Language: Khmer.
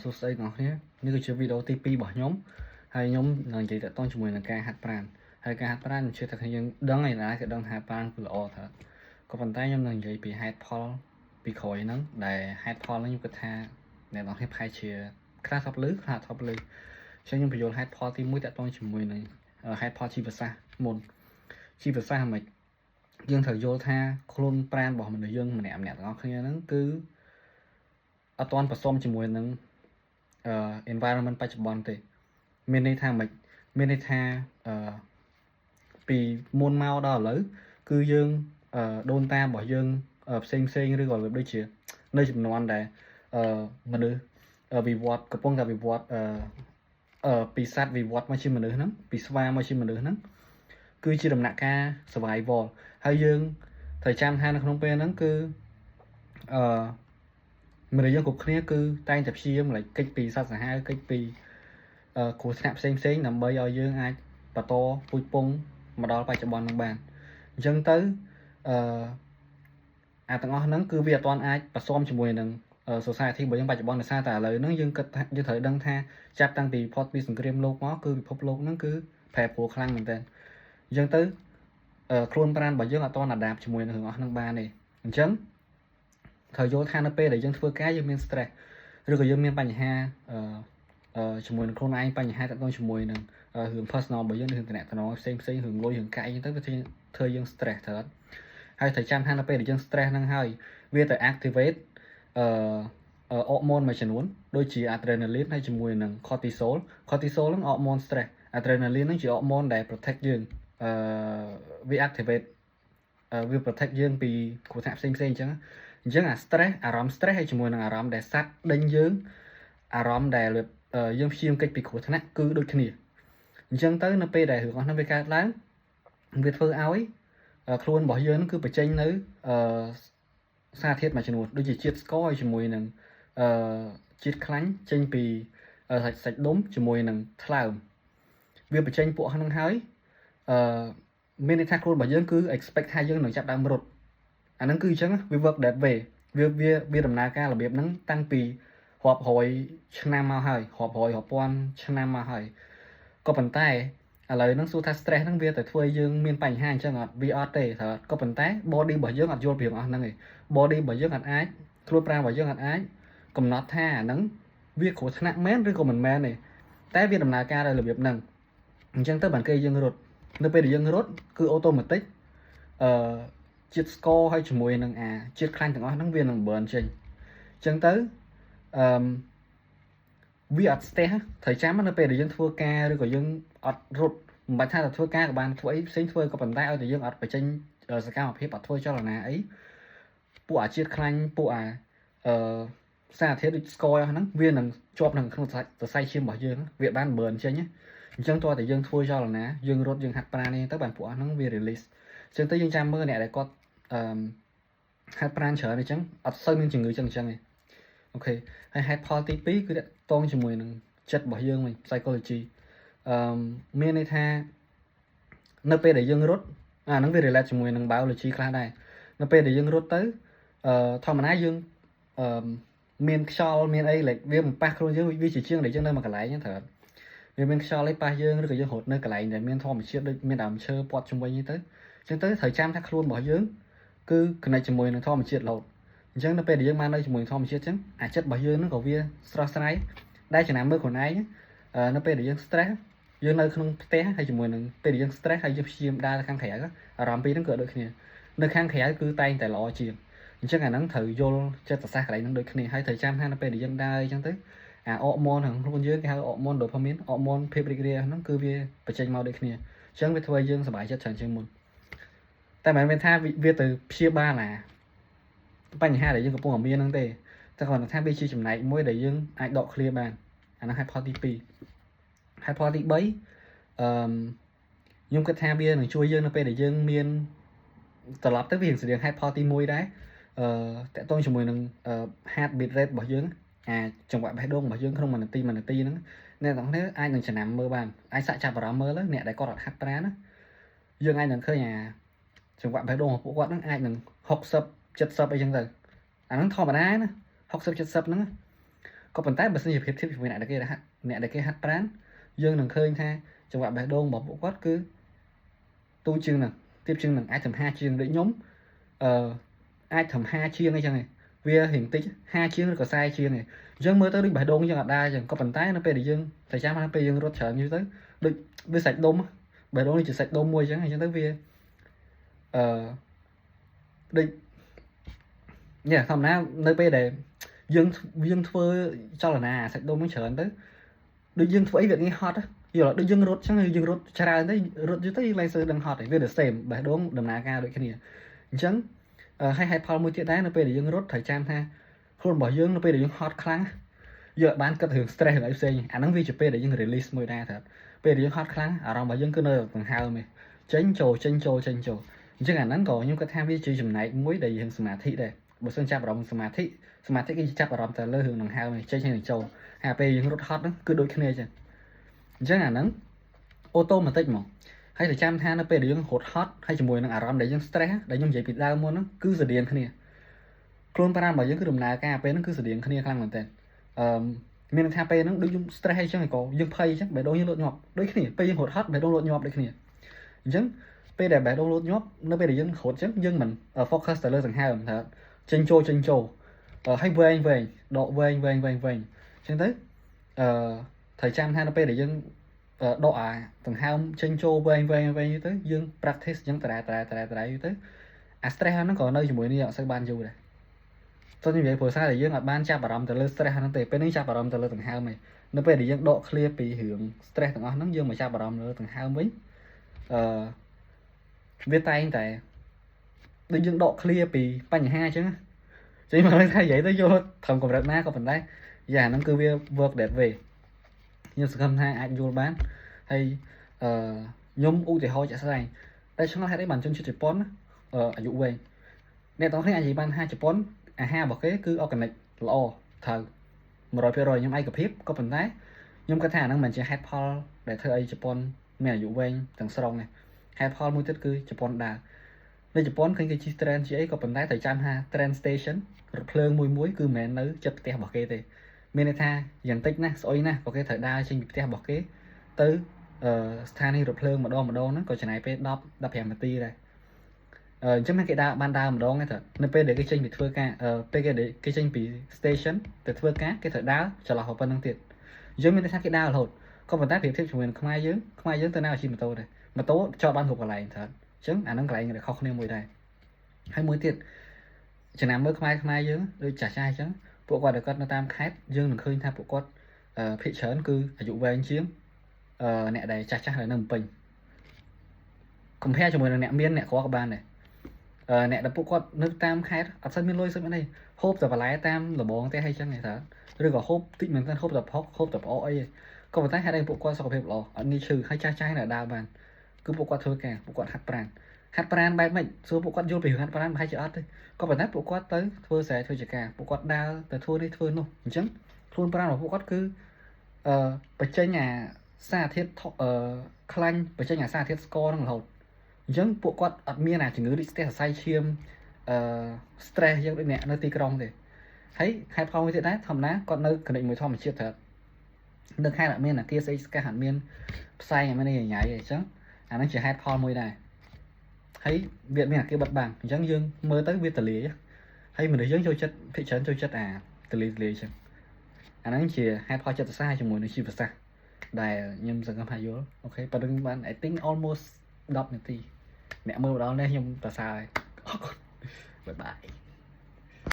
សួស្តីអ្នកនរគ្នានេះគឺជាវីដេអូទី2របស់ខ្ញុំហើយខ្ញុំនឹងនិយាយតាក់ទងជាមួយនឹងការហាត់ប្រាណហើយការហាត់ប្រាណខ្ញុំជឿថាគ្នាយើងដឹងហើយណាគេដឹងថាហាត់ប្រាណគឺល្អថាក៏ប៉ុន្តែខ្ញុំនឹងនិយាយពីហេតុផលពីក្រោយហ្នឹងដែលហេតុផលហ្នឹងខ្ញុំគិតថាអ្នកនរគ្នាប្រហែលជាខ្លះធ្លាប់ឮខ្លះធ្លាប់ឮអញ្ចឹងខ្ញុំបញ្យល់ហេតុផលទី1តាក់ទងជាមួយនឹងហេតុផលជីវសាស្ត្រមុនជីវសាស្ត្រហ្មងយើងត្រូវយល់ថាខ្លួនប្រាណរបស់មនុស្សយើងម្នាក់ម្នាក់ទាំងអស់គ្នាហ្នឹងគឺអត់ទាន់ผสมជាមួយនឹង environment បច្ចុប្បន្នទេមានន័យថាម៉េចមានន័យថាអឺពីមុនមកដល់ឥឡូវគឺយើងដូនតារបស់យើងផ្សេងផ្សេងឬក៏ដូចជានៅចំនួនដែលអឺមនុស្សវិវត្តកំពុងតែវិវត្តអឺអឺពីសត្វវិវត្តមកជាមនុស្សហ្នឹងពីស្វាមកជាមនុស្សហ្នឹងគឺជាដំណាក់កាល survival ហើយយើងត្រូវចាំថានៅក្នុងពេលហ្នឹងគឺអឺមនុស្សយើងគ្រប់គ្នាគឺតែងតែព្យាយាម like គេចពីសត្វសាហាវគេចពីគ្រោះថ្នាក់ផ្សេងផ្សេងដើម្បីឲ្យយើងអាចបន្តពូជពងមកដល់បច្ចុប្បន្ននឹងបានអញ្ចឹងទៅអឺអាទាំងអស់ហ្នឹងគឺវាអត់ទាន់អាចប្រសមជាមួយនឹង society របស់យើងបច្ចុប្បន្នដោយសារតែឥឡូវហ្នឹងយើងគិតថាយើងត្រូវដឹងថាចាប់តាំងពីផុតពីសង្គ្រាមលោកមកគឺពិភពលោកហ្នឹងគឺប្រែប្រួលខ្លាំងមែនទែនអញ្ចឹងទៅខ្លួនប្រាណរបស់យើងអត់ទាន់ adapt ជាមួយនឹងរឿងអស់ហ្នឹងបានទេអញ្ចឹងត្រូវយល់ថានៅពេលដែលយើងធ្វើការយើងមាន stress ឬក៏យើងមានបញ្ហាអឺអឺជាមួយនឹងខ្លួនឯងបញ្ហាតាក់ទងជាមួយនឹងរឿង personal របស់យើងរឿងតំណែងផ្សេងផ្សេងរឿងលុយរឿងកាក់អីចឹងទៅវាធ្វើយើង stress ត្រូវអត់ហើយត្រូវចាំថានៅពេលដែលយើង stress ហ្នឹងហើយវាទៅ activate អឺអរម៉ូនមួយចំនួនដូចជា adrenaline ហើយជាមួយនឹង cortisol. Cortisol ហ្នឹងអរម៉ូន stress, adrenaline ហ្នឹងជាអរម៉ូនដែល protect យើងអឺវា activate វា protect យើងពីគ្រោះថ្នាក់ផ្សេងផ្សេងអញ្ចឹងអញ្ចឹងអា stress អារម្មណ៍ stress ហើយជាមួយនឹងអារម្មណ៍ដែលសត្វដេញយើងអារម្មណ៍ដែលយើងព្យាយាមគេចពីគ្រោះថ្នាក់គឺដូចគ្នាអញ្ចឹងទៅនៅពេលដែលរឿងអស់ហ្នឹងវាកើតឡើងវាធ្វើឲ្យខ្លួនរបស់យើងគឺបញ្ចេញនៅអឺសារធាតុមួយចំនួនដូចជាជាតិស្ករហើយជាមួយនឹងអឺជាតិខ្លាញ់ចេញពីសាច់សាច់ដុំជាមួយនឹងថ្លើមវាបញ្ចេញពួកហ្នឹងហើយអឺមានន័យថាខ្លួនរបស់យើងគឺ expect ថាយើងនឹងចាប់ដើមរត់អាហ្នឹងគឺអញ្ចឹងវា work that way វាវាវាដំណើរការរបៀបហ្នឹងតាំងពីរាប់រយឆ្នាំមកហើយរាប់រយរាប់ពាន់ឆ្នាំមកហើយក៏ប៉ុន្តែឥឡូវហ្នឹងសួរថា stress ហ្នឹងវាទៅធ្វើឲ្យយើងមានបញ្ហាអញ្ចឹងអត់វាអត់ទេត្រូវក៏ប៉ុន្តែ body របស់យើងអត់យល់ពីរឿងអស់ហ្នឹងទេ body របស់យើងអត់អាចខ្លួនប្រាណរបស់យើងអត់អាចកំណត់ថាអាហ្នឹងវាគ្រោះថ្នាក់មែនឬក៏មិនមែនទេតែវាដំណើរការដោយរបៀបហ្នឹងអញ្ចឹងទៅបានគេយើងរត់នៅពេលដែលយើងរត់គឺ automatic អឺជាតិស្ករហើយជាមួយនឹងអាជាតិខ្លាញ់ទាំងអស់ហ្នឹងវានឹង burn ចេញអញ្ចឹងទៅអឺវាអត់ស្ទះត្រូវចាំនៅពេលដែលយើងធ្វើការឬក៏យើងអត់រត់មិនបាច់ថាតែធ្វើការក៏បានធ្វើអីផ្សេងធ្វើក៏ប៉ុន្តែឲ្យតែយើងអត់បញ្ចេញសកម្មភាពអត់ធ្វើចលនាអីពួកអាជាតិខ្លាញ់ពួកអាអឺសារធាតុដូចស្ករអស់ហ្នឹងវានឹងជាប់នឹងក្នុងសរសៃឈាមរបស់យើងវាបាន burn ចេញអញ្ចឹងតើតែយើងធ្វើចលនាយើងរត់យើងហាត់ប្រាណនេះទៅបានពួកអស់ហ្នឹងវា release អញ្ចឹងទៅយើងចាំមើលអ្នកដែលគាត់អឺហាត់ប្រាណច្រើនអញ្ចឹងអត់សូវមានជំងឺចឹងអញ្ចឹងទេOK ហើយហេតុផលទី2គឺតាក់ទងជាមួយនឹងចិត្តរបស់យើងវិញ psychology អឺមានន័យថានៅពេលដែលយើងរត់អាហ្នឹងវា relate ជាមួយនឹង biology ខ្លះដែរនៅពេលដែលយើងរត់ទៅអឺធម្មតាយើងអឺមានខ្យល់មានអី like វាមិនប៉ះខ្លួនយើងវាជាជាងដែលយើងនៅមួយកន្លែងហ្នឹងត្រូវវាមានខ្យល់អីប៉ះយើងឬក៏យើងរត់នៅកន្លែងដែលមានធម្មជាតិដូចមានដើមឈើព័ទ្ធជុំវិញហ្នឹងទៅអញ្ចឹងទៅត្រូវចាំថាខ្លួនរបស់យើងគឺ connect ជាមួយនឹងធម្មជាតិរហូតអញ្ចឹងនៅពេលដែលយើងបាននៅជាមួយធម្មជាតិអញ្ចឹងអាចិត្តរបស់យើងហ្នឹងក៏វាស្រស់ស្រាយដែលចំណាំមើលខ្លួនឯងនៅពេលដែលយើង stress យើងនៅក្នុងផ្ទះហើយជាមួយនឹងពេលដែលយើង stress ហើយយើងព្យាយាមដើរទៅខាងក្រៅអារម្មណ៍ពីរហ្នឹងក៏ដូចគ្នានៅខាងក្រៅគឺតែងតែល្អជាងអញ្ចឹងអាហ្នឹងត្រូវយល់ចិត្តសាស្ត្រកន្លែងហ្នឹងដូចគ្នាហើយត្រូវចាំថានៅពេលដែលយើងដើរអញ្ចឹងទៅអាអរម៉ូនខាងខ្លួនយើងគេហៅអរម៉ូន dopamine អរម៉ូនភាពរីករាយហ្នឹងគឺវាបញ្ចេញមកដូចគ្នាអញ្ចឹងវាធ្វើឲ្យយើងសប្បាយចិត្តច្រើនជាងមុនតែមិនមែនថាវាទៅព្យាបាលអាបញ្ហាដែលយើងកំពុងតែមានហ្នឹងទេតែគ្រាន់តែថាវាជាចំណែកមួយដែលយើងអាចដកឃ្លាបានអាហ្នឹងហេតុផលទី2ហេតុផលទី3អឺខ្ញុំគិតថាវានឹងជួយយើងនៅពេលដែលយើងមានត្រឡប់ទៅវាស្តៀងហេតុផលទី1ដែរអឺតាក់ទងជាមួយនឹង heart beat rate របស់យើងអាចចង្វាក់បេះដូងរបស់យើងក្នុងមួយនាទីមួយនាទីហ្នឹងអ្នកទាំងគ្នាអាចនឹងចំណាំមើលបានអាចសាក់ចាប់អារម្មណ៍មើលទៅអ្នកដែលគាត់អត់ហាត់ប្រាណណាយើងអាចនឹងឃើញអាចង្វាក់បេះដូងរបស់ពួកគាត់ហ្នឹងអាចនឹង60 70អីចឹងទៅអាហ្នឹងធម្មតាណា60 70ហ្នឹង ក៏ប៉ុន្តែបើសិនជាប្រៀបធៀបជាមួយអ្នកដែលគេហាត់អ្នកដែលគេហាត់ប្រាណយើងនឹងឃើញថាចង្វាក់បេះដូងរបស់ពួកគាត់គឺទូជាងហ្នឹងទៀបជាងហ្នឹងអាចត្រឹម50ជាងដូចខ្ញុំអឺអាចត្រឹម50ជាងអីចឹងឯងវារៀងតិច50ជាងឬក៏40ជាងឯងអញ្ចឹងមើលទៅដូចបេះដូងយើងអត់ដែរអញ្ចឹងក៏ប៉ុន្តែនៅពេលដែលយើងតែចាំថាពេលយើងរត់ច្រើនយូរទៅដូចវាសាច់ដុំបេះដូងនេះជាសាច់ដុំមួយអញ្ចឹងអញ្ចឹងទៅវាអឺដូចញ៉ាធម្មតានៅពេលដែលយើងយើងធ្វើចលនាសាច់ដុំហ្នឹងច្រើនទៅដូចយើងធ្វើអីវាងាយហត់យល់ដូចយើងរត់អញ្ចឹងយើងរត់ច្រើនទៅរត់យូរទៅយើងឡើងសើដឹងហត់ហើយវា the same បេះដូងដំណើរការដូចគ្នាអញ្ចឹងហើយហេតុផលមួយទៀតដែរនៅពេលដែលយើងរត់ត្រូវចាំថាខ្លួនរបស់យើងនៅពេលដែលយើងហត់ខ្លាំងយើងអត់បានគិតរឿង stress រឿងអីផ្សេងអាហ្នឹងវាជាពេលដែលយើង release មួយដែរថាពេលដែលយើងហត់ខ្លាំងអារម្មណ៍របស់យើងគឺនៅដង្ហើមឯងចេញចូលចេញចូលចេញចូលអញ្ចឹងអាហ្នឹងក៏ខ្ញុំគិតថាវាជាចំណែកមួយដែលយើងសមាធិដែរបើសិនចាប់អារម្មណ៍សមាធិសមាធិគឺចាប់អារម្មណ៍តែលើរឿងដង្ហើមឯងចេញហើយនឹងចូលហើយពេលយើងរត់ហត់ហ្នឹងគឺដូចគ្នាអញ្ចឹងអញ្ចឹងអាហ្នឹង automatic ហ្មងហើយទៅចាំថានៅពេលដែលយើងរត់ហត់ហើយជាមួយនឹងអារម្មណ៍ដែលយើង stress ដែលខ្ញុំនិយាយពីដើមមុនហ្នឹងគឺស្រដៀងគ្នាខ្លួនប្រាណរបស់យើងគឺដំណើរការពេលហ្នឹងគឺស្រដៀងគ្នាខ្លាំងមែនទែនអឺមានន័យថាពេលហ្នឹងដូចយើង stress អីចឹងក៏យើងភ័យអញ្ចឹងបេះដូងយើងលោតញាប់ដូចគ្នាពេលយើងរត់ហត់បេះដូងលោតញាប់ដូចគ្នាអញ្ចឹងពេលដែលបេះដូងលោតញាប់នៅពេលដែលយើងរត់អញ្ចឹងយើងមិន focus ទៅលើដង្ហើមថាចេញចូលចេញចូលហើយវែងវែងដកវែងវែងវែងវែងអញ្ចឹងទៅអឺត្រូវចាំថានៅពេលដែលយើងដកអាដង្ហើមចេញចូលវែងវែងវែងទៅយើង practice អញ្ចឹងតរ៉ែតរ៉ែតរ៉ែតរ៉ែទៅអា stress ហ្នឹងក៏នៅជាមួយនេះអត់សូវបានយូរដែរទោះនិយាយព្រោះសារតែយើងអត់បានចាប់អារម្មណ៍ទៅលើ stress ហ្នឹងទេពេលនេះចាប់អារម្មណ៍ទៅលើដង្ហើមឯងនៅពេលដែលយើងដក clear ពីរឿង stress ទាំងអស់ហ្នឹងយើងមកចាប់អារម្មណ៍លើដង្ហើមវិញអឺវាតែងតែដូចយើងដក clear ពីបញ្ហាអញ្ចឹងចេញមកថានិយាយទៅយល់ត្រឹមកម្រិតណាក៏ប៉ុន្តែយ៉ាហ្នឹងគឺវា work that way ខ្ញុំសង្ឃឹមថាអាចយល់បានហើយអឺខ្ញុំឧទាហរណ៍ជាក់ស្ដែងតែឆ្ងល់ហេតុអីបានជនជាតិជប៉ុនអាយុវែងអ្នកទាំងគ្នាអាចនិយាយបានថាជប៉ុនអាហាររបស់គេគឺ organic ល្អត្រូវ100%ខ្ញុំឯកភាពក៏ប៉ុន្តែខ្ញុំគិតថាអាហ្នឹងមិនជាហេតុផលដែលធ្វើឲ្យជប៉ុនមានអាយុវែងទាំងស្រុងទេហេតុផលមួយទៀតគឺជប៉ុនដើរនៅជប៉ុនឃើញគេជិះ train ជាអីក៏ប៉ុន្តែត្រូវចាំថា train station រថភ្លើងមួយមួយគឺមិនមែននៅជិតផ្ទះរបស់គេទេមានន័យថាយ៉ាងតិចណាស់ស្អុយណាស់ក៏គេត្រូវដើរចេញពីផ្ទះរបស់គេទៅស្ថានីយ៍រថភ្លើងម្ដងម្ដងហ្នឹងក៏ចំណាយពេល10 15នាទីដែរអញ្ចឹងគេដើរបានដើរម្ដងទេនៅពេលដែលគេចេញពីធ្វើការពេលគេគេចេញពី station ទៅធ្វើការគេត្រូវដើរចន្លោះប៉ុណ្្នឹងទៀតយើងមានន័យថាគេដើររហូតក៏ប៉ុន្តែប្រៀបធៀបជាមួយនឹងខ្មែរយើងខ្មែរយើងទៅណាជិះម៉ូតូដែរម៉ូតូចតបានគ្រប់កន្លែងត្រូវអញ្ចឹងអាហ្នឹងកន្លែងដែលខុសគ្នាមួយដែរហើយមួយទៀតចំណាំមើលខ្មែរខ្មែរយើងដូចចាស់ចាស់អញ្ចឹងពួកគាត់ដែលគាត់នៅតាមខេត្តយើងនឹងឃើញថាពួកគាត់ភាគច្រើនគឺអាយុវែងជាងអ្នកដែលចាស់ចាស់នៅភ្នំពេញ compare ជាមួយនឹងអ្នកមានអ្នកក្រក៏បានដែរអ្នកដែលពួកគាត់នៅតាមខេត្តអត់សូវមានលុយសូវមានអីហូបតែបន្លែតាមលបងទេហើយចឹងឯងថាឬក៏ហូបតិចមែនទែនហូបតែផុកហូបតែផ្អកអីក៏ប៉ុន្តែហេតុអីពួកគាត់សុខភាពល្អអត់ងាយឈឺហើយចាស់ចាស់នៅដើរបានគឺពួកគាត់ធ្វើការពួកគាត់ហាត់ប្រាណហាត់ប្រាណបែបម៉េចសួរពួកគាត់យល់ពីរឿងហាត់ប្រាណប្រហែលជាអត់ទេក៏ប៉ុន្តែពួកគាត់ទៅធ្វើស្រែធ្វើចការពួកគាត់ដើរទៅធ្វើនេះធ្វើនោះអញ្ចឹងខ្លួនប្រាណរបស់ពួកគាត់គឺអឺបញ្ចេញអាសារធាតុអឺខ្លាញ់បញ្ចេញអាសារធាតុស្ករហ្នឹងរហូតអញ្ចឹងពួកគាត់អត់មានអាជំងឺរីកស្ទះសរសៃឈាមអឺ stress យ៉ាងដូចអ្នកនៅទីក្រុងទេហើយហេតុផលមួយទៀតដែរធម្មតាគាត់នៅកណិចមួយធម្មជាតិត្រូវនៅខេត្តអត់មានអាគារស្អីស្កាសអត់មានផ្សែងអត់មានអីញ៉ៃអីអញ្ចឹងអាហ្នឹងជាហេតុផលមួយដែរហើយវាមានអាគារបិទបាំងអញ្ចឹងយើងមើលទៅវាទលាយហើយមនុស្សយើងចូលចិត្តភាគច្រើនចូលចិត្តអាទលាយទលាយអញ្ចឹងអាហ្នឹងជាហេតុផលចិត្តសាស្ត្រជាមួយនឹងជីវសាស្ត្រដែលខ្ញុំសង្ឃឹមថាយល់OK ប៉ុណ្្នឹងបាន I think almost 10នាទីអ្នកមើលម្ដងនេះខ្ញុំប្រសើរហើយអរគុណ bye bye.